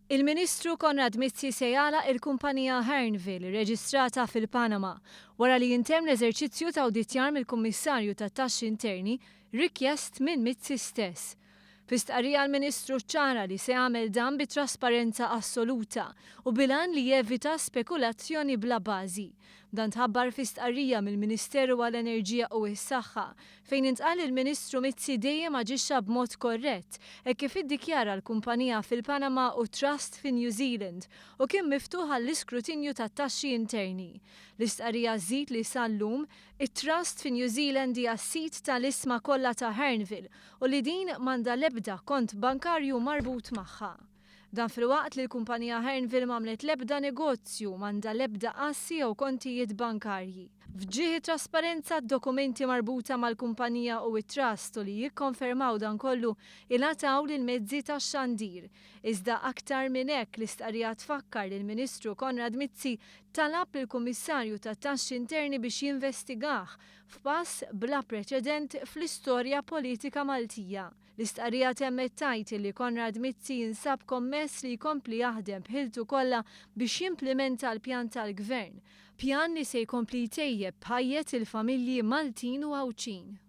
Il-Ministru Konrad Mizzi se jagħlaq il-kumpanija Hearnville irreġistrata fil-Panama wara li jintemm l-eżerċizzju ta' awditjar mill-Kummissarju tat-Taxxi Interni rikjest minn Mizzi stess. Fi stqarrija l-Ministru ċċara li se jagħmel dan bi trasparenza assoluta u bil-għan li jevita spekulazzjoni bla bażi. Dan tħabbar fi stqarrija mill-Ministeru għall-Enerġija u s-Saħħa fejn intqal li l-Ministru Mizzi dejjem aġixxa b'mod korrett hekk kif iddikjara l-kumpanija fil-Panama u trust fi New Zealand u kien miftuħ għall-iskrutinju tat-taxxi interni. L-istqarrija żżid li sal-lum, it-trust fi New Zealand hija s-sid tal-ishma kollha ta' Hearnville u li din m'għandha l-ebda kont bankarju marbut magħha. Dan filwaqt li l-kumpanija Hearnville m'għamlet l-ebda negozju, m'għandha l-ebda assi jew kontijiet bankarji. F'ġieħ it-trasparenza, d-dokumenti marbuta mal-kumpanija u t-trust u li jikkonfermaw dan kollu ingħataw lill-mezzi tax-xandir. Iżda aktar minn hekk, l-istqarrija tfakkar li l-Ministru Konrad Mizzi talab lill-Kummissarju tat-Taxxi Interni biex jinvestigah f'pass bla preċedent fl-istorja politika Maltija. L-istqarrija temmet tgħid illi Konrad Mizzi jinsab kommess li jkompli jaħdem b'ħiltu kollha biex jimplimenta l-pjan tal-Gvern, pjan li se jkompli jtejjeb ħajjet il-familji Maltin u Għawdxin.